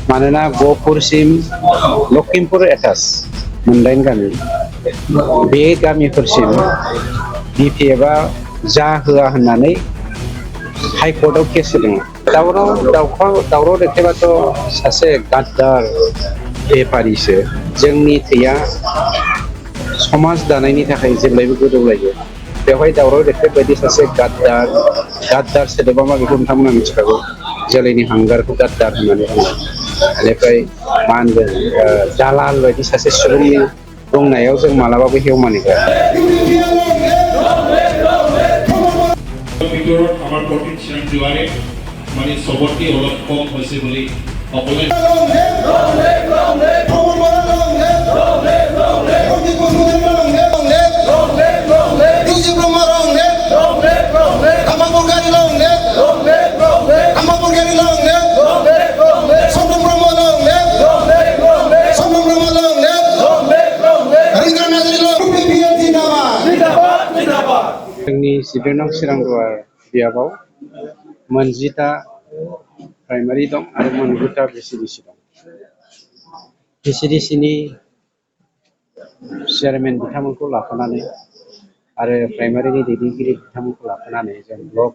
मानोना गहपुरसिम लखिमपुर एटाच मोनदाइन गामि बे गामिफोरसिम बिपिएफआ जाहोआ होननानै हाइकर्टआव केस होदों। दावराव देखायबाथ' सासे गाद्दार बेफारिसो जोंनि थैया समाज दानायनि थाखाय जेब्लायबो गोदौलायो। बेवहाय दावराव देखाय बायदि सासे गाद्दार सोदोबा मा बेखौ नोंथांमोना मिथिखागौ। जोलैनि हांगारखौ गाद्दार होननानै बुङो। बेनिफ्राय मा होनगोन दालाल बायदि सासे सुबुंनि बुंनायाव जों मालाबाबो हेवमानि जाया। আমাৰ প্ৰতিষ্ঠান দুৱাৰে মানে চবতকৈ অলপ কম হৈছে বুলি সকলোৱে जोंनि 11 नं चिरांदुवार बियाबाव मोनजिथा प्राइमारि दं आरो मोनगुथा भिसिडिसि दं। भिसिडिसिनि चेयारमेन बिथांमोनखौ लाफानानै आरो प्राइमारिनि दैदेनगिरि बिथांमोनखौ लाफानानै जों ब्लक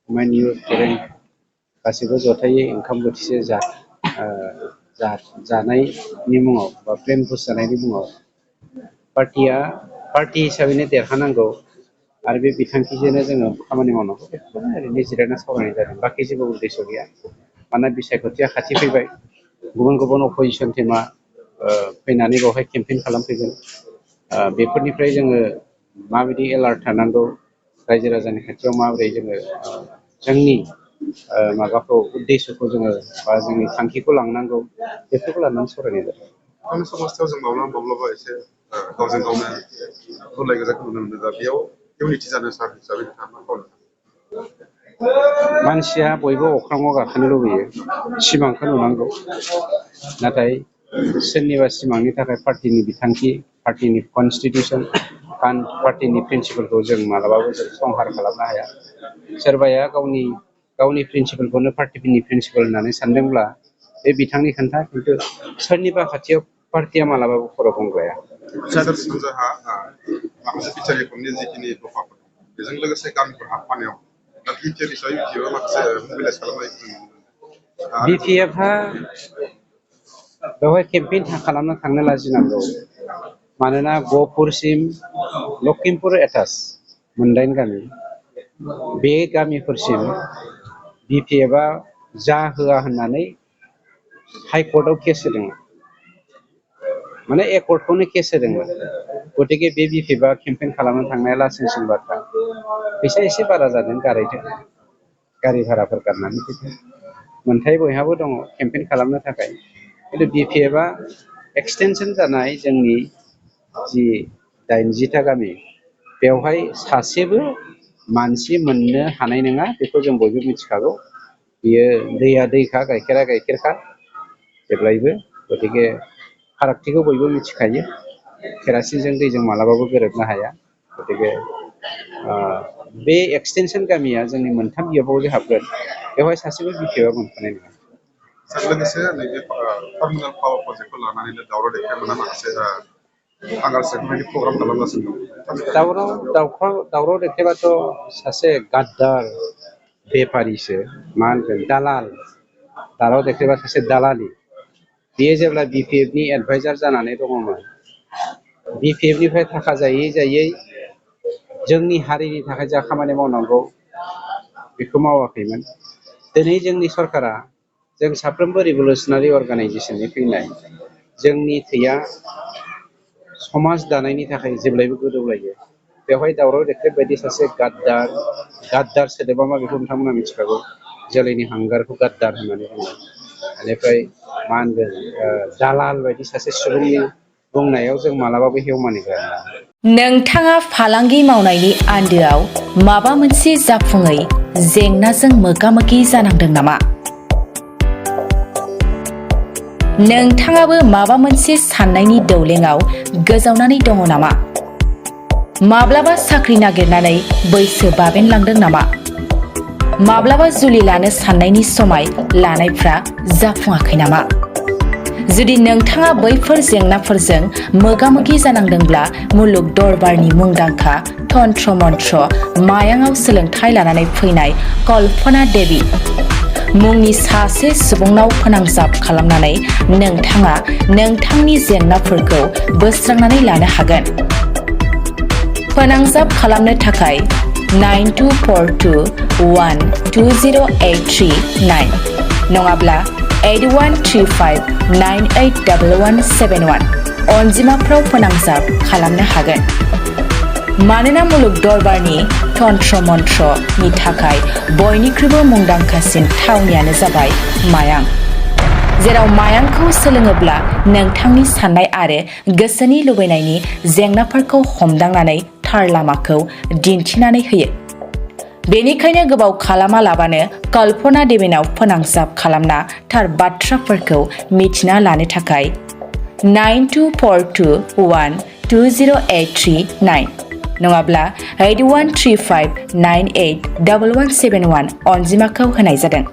मेन्यु फोरों गासैबो जथायै ओंखाम बोथिसे जानायनि मुङाव बा प्लेन भोज जानायनि मुङाव पार्टी हिसाबैनो देरहानांगौ आरो बे बिथांखिजोंनो जोङो खामानि मावनांगौ बेखौनो ओरैनो जिरायना सावरायनाय जादों। बाखि जेबो उद्देश्य गैया। मानोना बिसायख'थिया खाथि फैबाय। गुबुन अपोजिसन टिमा फैनानै बेवहाय केम्पेइन खालामफैगोन। बेफोरनिफ्राय जोङो माबायदि एलार्ट थानांगौ, रायजो राजानि खाथियाव माबोरै जोङो जोंनि माबाखौ उद्देश्यखौ जोङो बा जोंनि थांखिखौ लांनांगौ बेफोरखौ लानानै सावरायनाय जादों। आंनि समाजाव जों माब्लाबा एसे गावजों गावनो बुलाय गोजाखौ नुनो मोनो। दा बेयाव इउनिटि जानो सार हिसाबै नोंथाङा मा खालामो? मानसिया बयबो अख्राङाव गाखोनो लुबैयो, सिमांखौ नुनांगौ। नाथाय सोरनिबा सिमांनि थाखाय पार्टिनि बिथांखि, पार्टिनि कनस्टिटिउसन, पार्टिनि प्रिन्सिपालखौ जों मालाबाबो जों संहार खालामनो हाया। सोरबाया गावनि प्रिन्सिपालखौनो पार्टिनि प्रिन्सिपाल होननानै सानदोंब्ला बे बिथांनि खोन्था, खिन्थु सोरनिबा खाथियाव पार्टिया मालाबाबो खर' गंग्लाया। सानजाहा माखासे बिटिआरनि जिखिनि दफाफोर बेजों लोगोसे गामिफोर हाबफानायाव दा बिटिआर हिसाबै बिटिआरआ माखासे मोबिलाइज खालामनायखौ जों नुनो मोनो। बिपिएफआ बेवहाय केम्पेइन खालामनो थांनो लाजिनांगौ। मानोना गहपुरसिम लखिमपुर एटाच मोनदाइन गामि बे गामिफोरसिम बिपिएफआ जाहोआ होननानै हाइकर्टआव केस होदोंमोन। माने एकर्टखौनो केस होदोंमोन। गतिके बे बिपिएफआ केम्पेइन खालामनो थांनाया लासिंसिं बाथ्रा। फैसा एसे बारा जादों गारायदों, गारि भाराफोर गारनानै फैदों। मोनथाय बयहाबो दङ केम्पेइन खालामनो थाखाय। खिन्थु बिपिएफआ एक्सटेनसन जानाय जोंनि जि 80टा गामि बेवहाय सासेबो मानसि मोननो हानाय नङा, बेखौ जों बयबो मिथिखागौ। बियो दैया दैखा, गाइखेरा गाइखेरखा जेब्लायबो। गतिके फारागथिखौ बयबो मिथिखायो। केरासिनजों दैजों मालाबाबो गोरोबनो हाया। गतिके बे एक्सटेनसन गामिया जोंनि मोनथाम बियाबाव जे हाबगोन बेवहाय सासेबो बिपिएफआ मोनफानाय नङा। लोगोसे नैबे टार्मिनाल पावार प्रजेक्टखौ लानानैनो दावराव देखायनानै माखासे आंगारसेफोरबायदि प्रग्राम खालामगासिनो दं। दावराव देखायबाथ' सासे गाद्दार बेफारिसो, मा होनगोन दावराव देखायबा सासे दालालि। बियो जेब्ला बिपिएफनि एडभाइजार जानानै दङमोन, बिपिएफनिफ्राय थाखा जायै जोंनि हारिनि थाखाय जा खामानि मावनांगौ बेखौ मावाखैमोन। दिनै जोंनि सरकारा, जों साफ्रोमबो रिभलिउसनारि अर्गानाइजेसननि फैनाय, जोंनि थैया समाज दानायनि थाखाय जेब्लायबो गोदौलायो। बेवहाय दावराव देखाय बायदि सासे गाद्दार सोदोबा मा बेखौ नोंथांमोना मिथिखागौ। जोलैनि हांगारखौ गाद्दार होननानै बुङो। बेनिफ्राय मा होनगोन दालाल बायदि सासे सुबुंनि बुंनायाव जों मालाबाबो हेवमानि जाया। नोंथाङा फालांगि मावनायनि आन्दोआव माबा मोनसे जाफुङै जेंनाजों मोगा-मोगि जानांदों नामा? नोंथाङाबो माबा मोनसे साननायनि दौलेंआव गोजावनानै दङ नामा? माब्लाबा साख्रि नागिरनानै बैसो बाबेनलांदों नामा? माब्लाबा जुलि लानो साननायनि समाय लानायफ्रा जाफुङाखै नामा? जुदि नोंथाङा बैफोर जेंनाफोरजों मोगा-मोगि जानांदोंब्ला मुलुग दरबारनि मुंदांखा तन्त्र मन्त्र मायांआव सोलोंथाइ लानानै फैनाय कल्पना देवी मुंनि सासे सुबुंनाव फोनांजाब खालामनानै नोंथाङा नोंथांनि जेंनाफोरखौ बोस्रांनानै लानो हागोन। फोनांजाब खालामनो थाखाय 9242120839 नङाब्ला 8135981171 अनजिमाफ्राव फोनांजाब खालामनो हागोन। मानोना मुलुग दरबारनि तन्त्र मन्त्रनि थाखाय बयनिख्रुइबो मुंदांखासिन थावनियानो जाबाय मायां, जेराव मायांखौ सोलोङोब्ला नोंथांनि साननाय आरो गोसोनि लुबैनायनि जेंनाफोरखौ हमदांनानै थार लामाखौ दिन्थिनानै होयो। बेनिखायनो गोबाव खालामालाबानो कल्पना देवीनाव फोनांजाब खालामना थार बाथ्राफोरखौ मिथिना लानो थाखाय 9242120839 नङाब्ला 8135981171 अनजिमाखौ होनाय जादों।